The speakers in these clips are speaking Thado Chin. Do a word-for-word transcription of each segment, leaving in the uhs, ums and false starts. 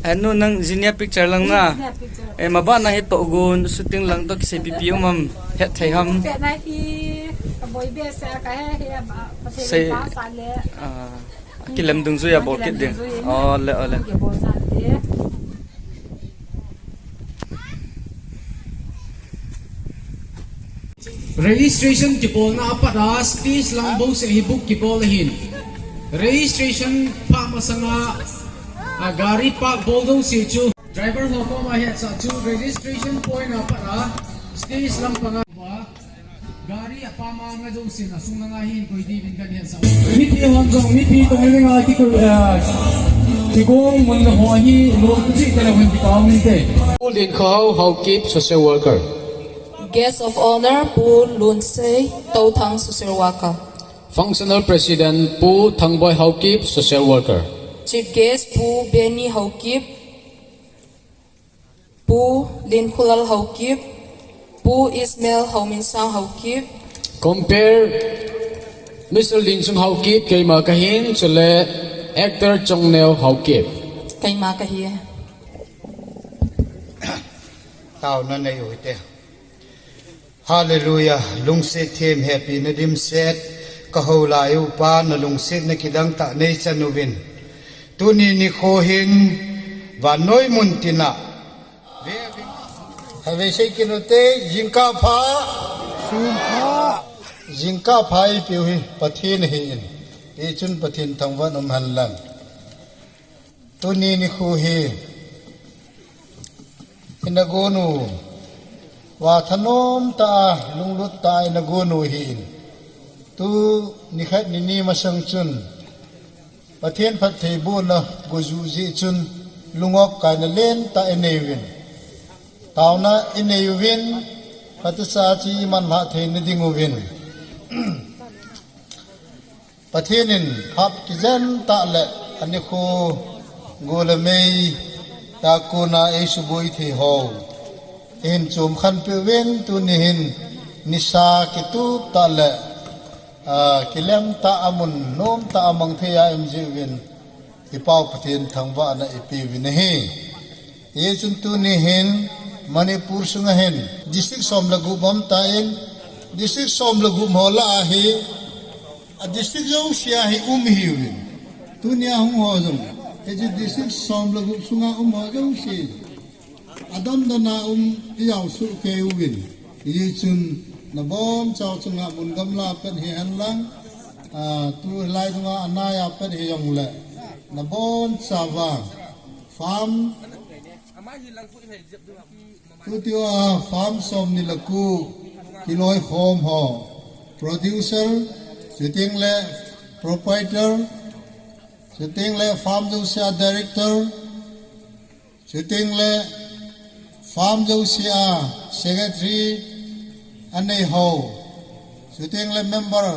Anu, nang jinia picture lang na. Jinia picture. Eh, mabana hi tohgon shooting lang toh kisei pipi um ham, het thei ham. Pet na hi, ka boi be se ka he he ba, pa se. Sei. Pa sa le. Ah, kilem dungjui a bol kit ding. Kilem dungjui. Oh, le, oh, le. Ke bol sa le. Registration kibolna apat a stage lang bouseh hi book kibol ahin. Registration pha masanga, a, gari park bol jouse chu driver ho koma hetsah chu registration point apat a stage lang panga gari apama nga jouse na sung langa hin koi diuvin kan hetsah. Mipi hon jong mipi tong lenga ki, a, kigong mun ho hi lo chi te la hin ki pa min te. Pu Linkhohao Haokip, social worker. Guest of Honour, Pu Lunsei Touthang, social worker. Functional President, Pu Thangboi Haokip, social worker. Chief Guest, Pu Benny Haokip, Pu Linkhulal Haokip, Pu Ismail Haominsang Haokip. Compere, Mister Linchung Haokip, keima kahin, chule actor Chongneo Haokip. Keima kahi. Taona nei u hite. Hallelujah. Lungset them, hepina dimset. Ka hou lai u Pa, na lungsetna kidang tah nei chan uvin. Tuni nikho hin vannoi mun tina. Heve sei kit u te, jingkah pha. Jingkah pha ipi u hi, Pathen ahin. Hichun Pathen thangvah in um hen lang. Tuni nikho hi, ina gon u, va thanom tah a, lunglut tah a ina gon u ahin. Tu nikhat nini masang chun, Pathen phattheibohna go ju jeh chun, lungop kaina lentah inei uvin. Taona inei uvin, phatechan iman lhah theina ding uvin. Pathen in hap kijen tah le anikho go le mei a kona eisuboi thei ho. Eihin chom khen peh uvin tuni hin nisa kitup tah le, a, kilem tah a mun nom tah a mang thei a um jiuvin. I Pau Pathen thangvahna ipe uvin ahi. Hichun tuni hin Manipur sunga hin district som le gup um tan, district som le gup ho lah a hi, a district jouse a hi um ihiuvin. Tunia hung ho jong, hiche district som le gup sunga um ho jouse, adang dang a um ijao soh kei uvin. Hichun nabonchau chunga mun gamla pen hihen lang, a, tulai dunga anai a pen hijongle, nabonchauva farm, tutua farm som ni le ko kiloikhom ho, producer, chuteng le proprietor, chuteng le farm jouse a director, chuteng le farm jouse a secretary anei ho, chuteng le member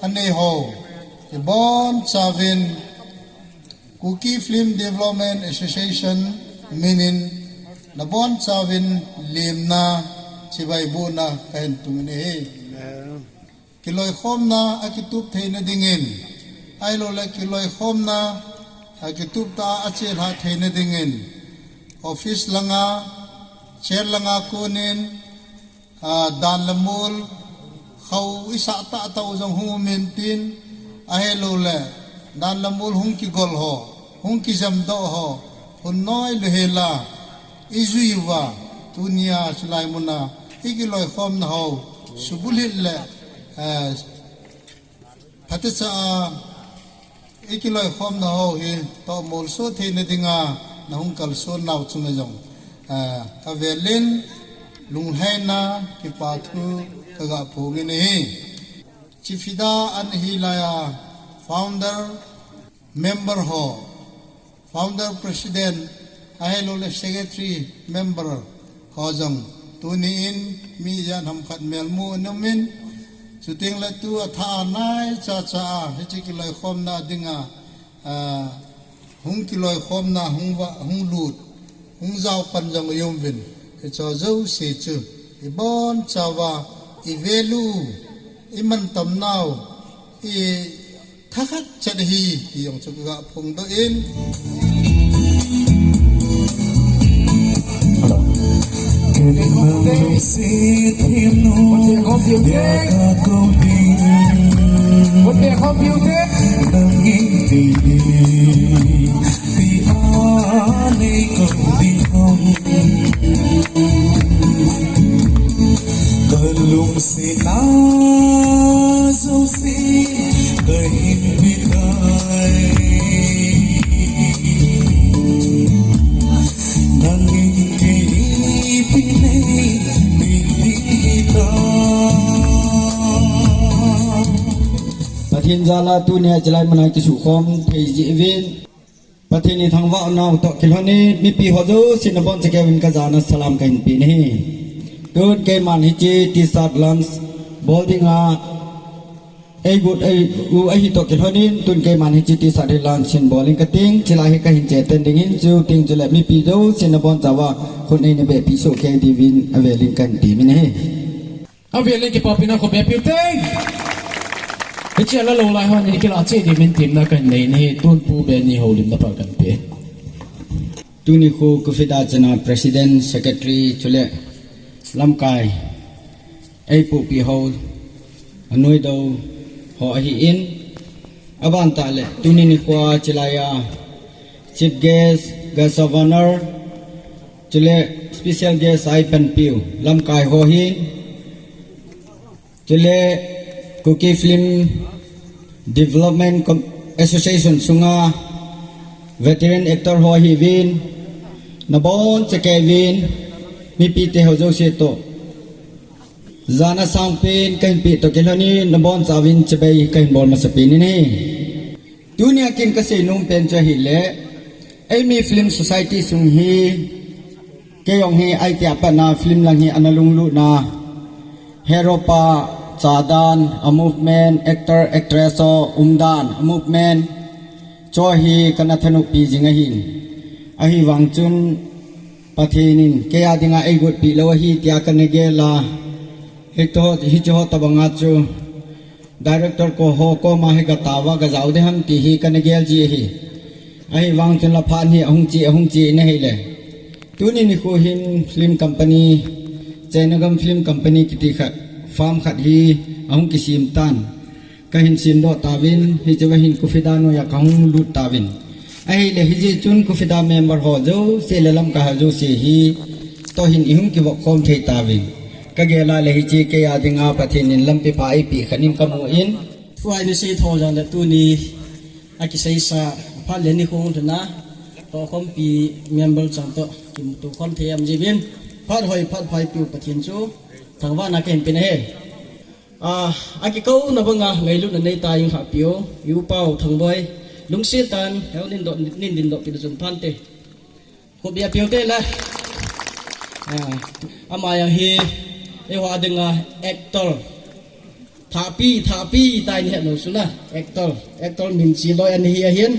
anei ho, ibonchauvin Kuki Film Development Association minin nabonchauvin lemna chibai bohna kahin tung in ahi. Kiloikhomna akitup theina dingin, ahilouleh kiloikhomna akitup tah a achelhah theina dingin, office langa, chair langa konin, a, dan le mol, khao isah tah tah u jong hung um intin, ahilouleh dan le mol hung kigol ho, hung kijamdoh ho, hun noi lou hela, ijui uva, tunia chulai muna ikiloikhomna ho subulhit le, eh, phatecha a ikiloikhomna ho hi tohmolso theina dinga nahung kalson nau chunga jong, eh, avelin lunglhaina kipathu kaga phong in ahi. Chifida an hilaiya founder member ho, founder president, ahilouleh secretary member ho jong tuni in mi ijat ham khat melmu in um in, chuteng le tu athah a naicha cha a hiche kiloikhomna dinga, ah, hung kiloikhomna, hung va, hung lut, hung jao pan jong i um uvin. Hiche jouse chu i bonchauva, i value, i mantamnau, i thakhat chet ahi, ti jong chu ka ga phongdoh in. Kalungsetna jouse kahin petai. Nangin kei ipi nei, ipi ta. Pathen jal'a tunia chulai muna kisukhom thei jeh uvin, Pathen ithangvah nau toh kilhonin, mipi ho jouse nabonchauvin kajana salam kahin pe ahi. Tun keiman hiche T-shirt lunch bol dinga eigot u ahi toh kilhonin, tun keiman hiche T-shirt hi lunch hin bol inge kating, chulai hi kahin che tan ding ahin, chuteng chule mipi jouse nabonchauva khut neina behpi soh kei diuvin avelin kahin temin ahi. Avelin kipapina khoh behpi u te. Hiche a la lou lai hon in kila cheh diuvin temna kahin nei ahi, tun Pu Benny houlimna pal kahin pe. Tuni khu CUFIDA chana President, Secretary, chule lamkai eipuipi ho, anoidoh ho ahin, aban tah le tuni nikhoa chulaiya Chief Guest, Guest of Honor, chule Special Guest a ipanpiu lamkai ho hin, chule Kuki Film Development Com-, Association sunga veteran actor ho ahiuvin, nabonchauvin, mipite ho jouse toh jana sangpen kahin pe toh kilhonin, nabonchauvin chibai kahin bol masapen ahi. Tunia kin kasei nom pen chu ahile, eimi Film Society sung hi, kei jong hi ahitia patna film lang hi ana lunglutna, hero pa chadan, a movement, actor, actress ho umdan, a movement, chu hi kana thanoppi jing ahin. Ahivang chun, Pathen in keia dinga eigotpi lou ahi tia kana gel a, hiche ho, hiche ho tobanga chu director ko ho koma hi gataova gajao ding ham ti hi kana gel ji ahi. Ahivang chun la phat hi ahung che, ahung che in ahile, tuni nikho hin film company, Chennagam Film Company kiti khat, firm khat hi ahung kisem tan. Kahin semdoh tauvin, hichea hin CUFIDA noiya kahung lut tauvin. Ahile hijeh chun CUFIDA member ho jouse le lamkai ho jouse hi toh hin ihung kivop khom thei tauvin. Kagel a le hiche keia dinga Pathen in lampi pha eipeh khat in kamun. Thu a iseithou jongle tuni akiseisa phat le nikho lhun a, tohkhompi member chang toh kimuto khom thei aum jiuvin, phat hoi phat pha eipeu Pathen chu thangvahna kahin pe ahi. A, akikouna banga ngailutna neitah in lhahpi u, i upau Thangboi, lungset tah in, hel nin doh, nin dindoh peh chun phante. Khopi apiu te le. A, ama jong hi, eiho dinga actor. Thahpi, thahpi tah in het lou suna. Actor, actor min cheloi ana hi ahin.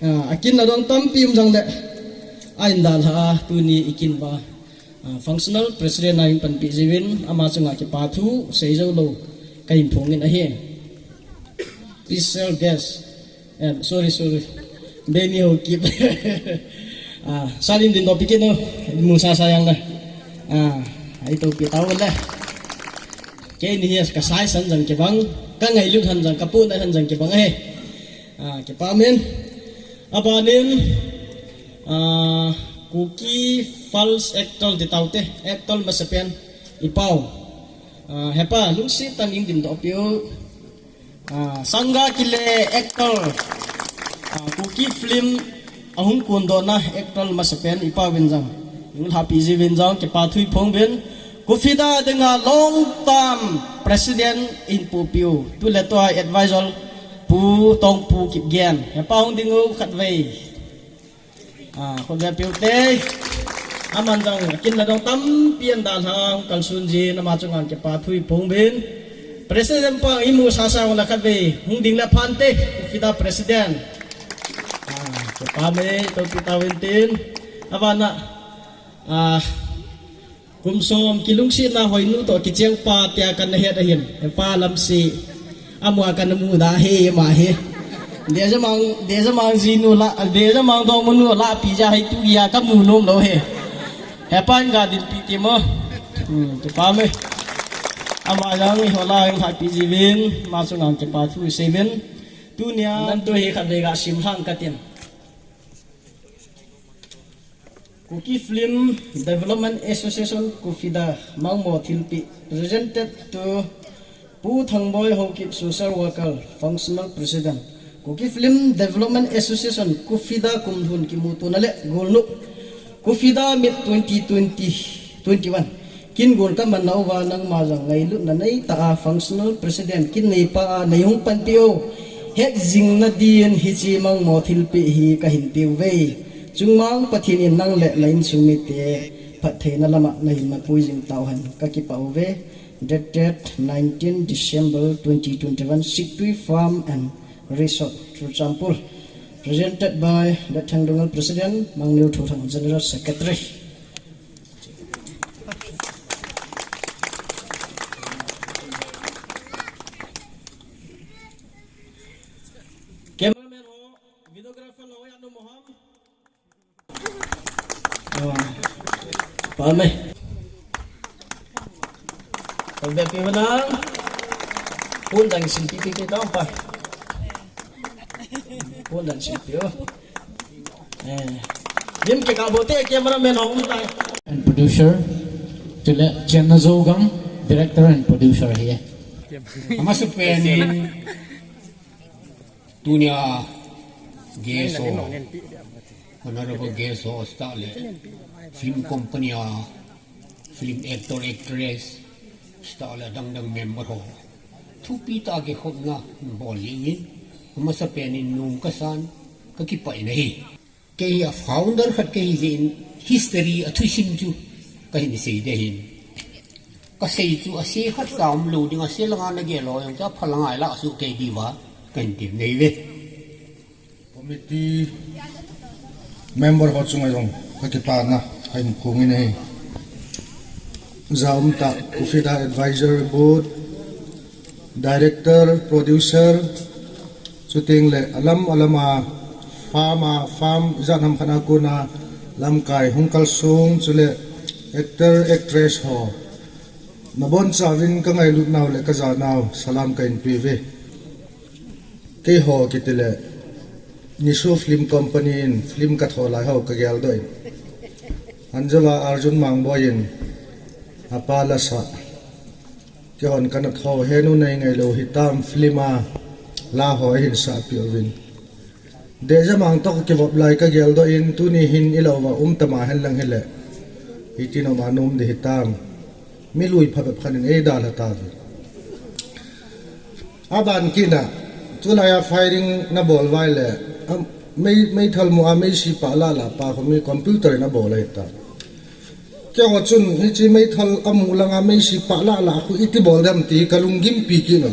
A, akinna dong tampi um jongle, ahin dalha a, tuni ikin uva. Ah, functional president a hin panpi jiuvin, ama chunga kipa thu seijou lou kahin phongin ahi. Special guest. Eh, sorry, sorry. Beni ho kip. Ah, salin dindoh peh kit o. Musasa jong le. Ah, ahi toh peh tao le. Keini hi kasai san jong kibang, kangailut han jong, kapuina han jong kibang ahi. Ah, kipa umin. Abanin, ah, Kuki Falls actor ti taute, actor masapen, ipau. Ah, hepa, lungset tah in dindoh peh u. Ah, Sangga Kile actor. Ah, Kuki film ahung kondohna actor masapen ipau vin jong. Lhahpi jiuvin jong, kipa thu iphong uvin. CUFIDA dinga long term president in pupiu, tuletua advisor Pu Tongpu Kipgen. Hepa hung ding u khatvei. Ah, khopi apiu te. Aman jong, akinna dong tampi ahin dalha, hung kalsun jin, ama chunga kipa thu iphong uvin. President pa, imusasa u le khatvei, hung ding le phante, CUFIDA president. Ah, Pame, to pi ta win tin. Avana, ah, kum som kilungsetna hoinu to kicheng pa tia kana het ahin. Pa lamsi, amua kana mu da he ma he. Deja mang, deja mang jinu la, deja mang dong munu la pi ja hai tu ya ka mu nom lo he. He pa in ga din pi ti mo. Hmm, to pame. Ama jang i hola in ha pi jivin, ma sungang ke pa thu seven. Tunia nan to hi khat vei ga sim hang katin. Kuki Film Development Association, KUFIDA, Mangmo thilpeh, presented to Pu Thangboi Haokip, Social Worker, Functional President. Kuki Film Development Association, KUFIDA, kum lhun kimutona le golnop. KUFIDA Meet twenty twenty, twenty-one. Kin gol ka manna uva nangma jong ngailutna neitah a Functional President kin neipa a neihung panpi o. Hek jingna din hiche Mangmo thilpeh hi kahin peuve. Chungmang Pathen in nang le na insung mite phattheina lama nahin mapui jing tauhen, kakipah uve. Dated nineteen December twenty twenty-one, Siktui Farm and Resort, Churachandpur. Presented by Lethang Dungal, President, Mangneo Thothang, General Secretary. Cameraman ho, videographer ho, ya no moham. Ah, pame. Pame pi mana. Pun dang sim pi pi pi tau pa. Pun dang sim pi o. Eh. Dim ke ka bote cameraman ho um tai. And producer, tule Chenna Zogang, director and producer hi. Amasa pen in tunia guest ho, honorable guest ho, star le film company a film actor, actress, star le dang dang member ho. Thupi tah a kikhopna bol jing in, amasa pen in nom kasan, kakipah in ahi. Kei a founder khat kahi jeh in history a thusim chu kahin sei ding ahin. Kasei chu ase khat cha umlou ding, ase langa nagel lou jong cha phalanga ilah suh kei diuva kahin tem nei ve. Committee member ho chunga jong kakipana kahin phong in ahi. Jaum tah KUFIDA Advisor Board, Director, Producer, chuteng le alam alam a farm a, farm ijat ham khat a kona lamkai hung kalsong, chule actor, actress ho. Nabonchauvin kangailut nau le kajanau salam kahin peuve. Keiho kitile Niso Film Company in film katho lai ho kageldoh in. Anjala Arjun Mangboi in apa lasa. Keihon kana tho, henu nei ngailou hitam film a la ho ahin sapeh uvin. Deja mang toh kivop lai kageldoh in, tuni hin ilouva um tama henlang hile. Hitin uma nom ding hitam. Mi lui phabep khat in eidalha tauve. Aban kit na, tulai a firing nabol uva ile, am, mei, meithal mu a meisi pah lah lah pa khu mi computer in abol ahitai. Keiho chun hiche meithal amu langa meisi pah lah lah khu iti bol dem ti kalunggimpi kit nau.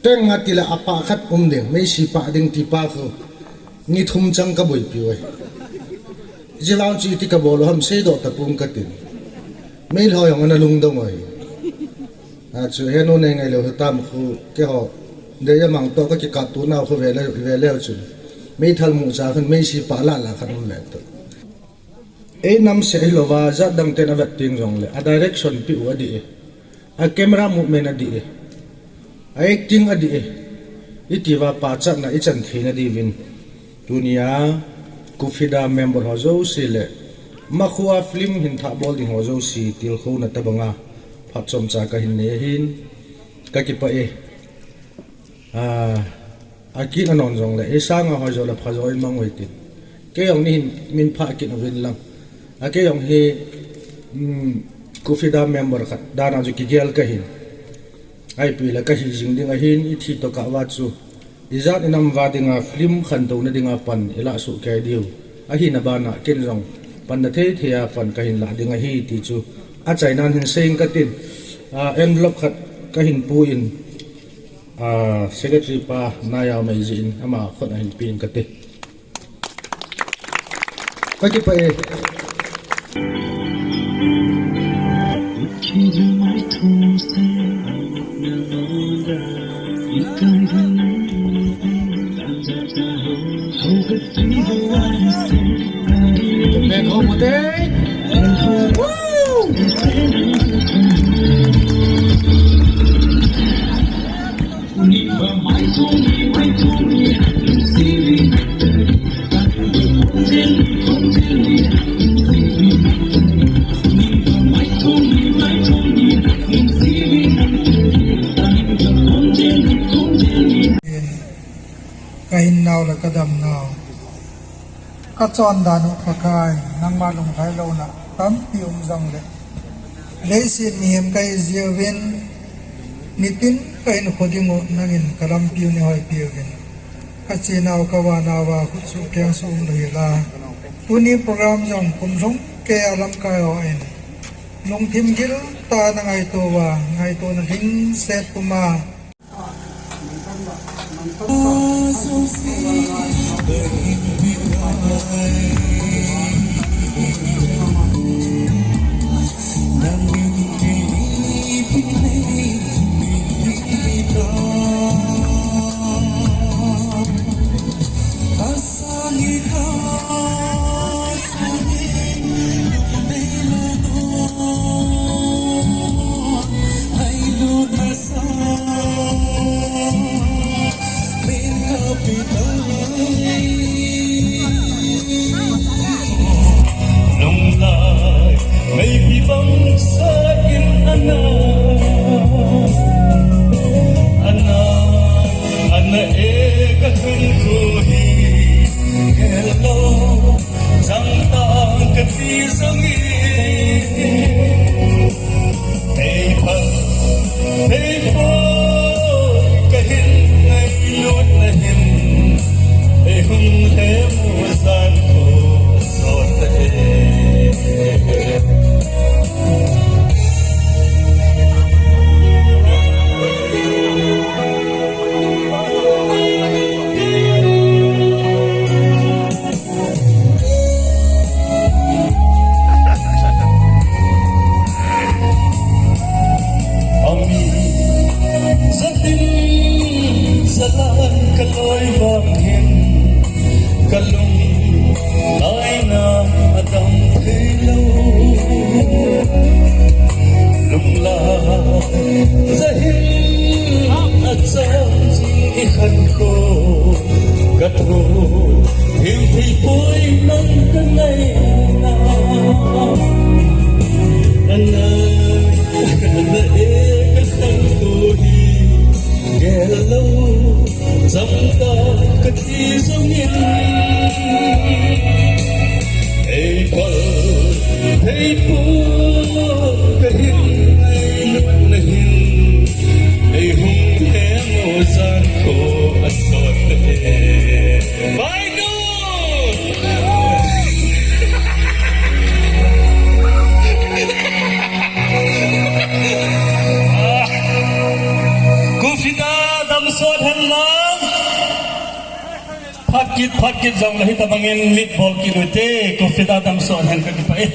Teng atile apah khat um ding, meisi pah ding ti pa khu ni thum chang kaboipiu ahi. Hiche vang chu iti kabol u ham seidoh tapong katin. Meilhoi jong ana lungdong u ahi. Achu henu nei ngailou hitam khu keiho. Deja mang toh kakikapto nau khu vele, vele chun. Meithal mu cha khun meisi pah lah lah khat um le tu. Einamse hilouva jat dang ten avet teng jongle, a direction peh u adih e, a camera movement adih e, a acting adih e, itiuva pachatna ichan theina diuvin. Tunia KUFIDA member ho jouse le, makhoa film hin thah bol ding ho jouse tilkhouna tobanga phat chomcha kahin nei ahin, kakipah e. Ah, akit anon jongle, eisanga hoi jo le pha jo imang uvin tin. Kei jong nihin min phah kit uvin lang. A kei jong hi, um, KUFIDA member khat dan a chu kigel kahin. Ipi le kahi jing ding ahin, ithi toh kah uva chu. Ijat inam uva dinga film khantouna dinga pan ilah soh kei diu. Ahina bana ken jong panna thei thei a pan kahin lah ding ahi ti chu. Achainan hin sei ing katin. Ah, envelope khat kahin pu in. Ah, secretary pa Nayao Meiji in ama khut ahin pe ing kate. Kakipah e. Bek ho mute. Woo! Ka hinnau le ka damnau, ka chondan u Pakai, nangma lunglhai louna tampi um jongle, leiset mihem ka hi jiuvin, nitin ka hinkho ding u nangin ka lampi u nei hoipi uvin. Ka chenau ka vanau a khutsuh kengsuh um lou hela, tuni program jong kum lhung keiya lamkai ho in lungthim gil tah a na ngaito uva, ngaitona lhingset puma Lunglai, maybe bang sa in ana, ana, ana e ka thun ko hi, hello. Chang tang kati jong in, ei pha, ei pha, kahin ngailut na hin, ei hung lhem u jan ko sot e. Ami, jatin, jalan kaloi vang hin, kalung laina adam thei lou. Lunglai, jahin, achang jing i khan ko, ka thu, Him thei poi nang ka ngaina. Ana, ana e ka thang ko hi. Gel lou, jam ta ka ti jong in. Ei pal, ei pal, ka hin ngailut na hin. Ei hung hem u jan ko a sot e. Bye. Kufida damsot hen lang. Phat kit, phat kit jong le hitabangin mit bol kit ute, kufida damsot hen kakipah e.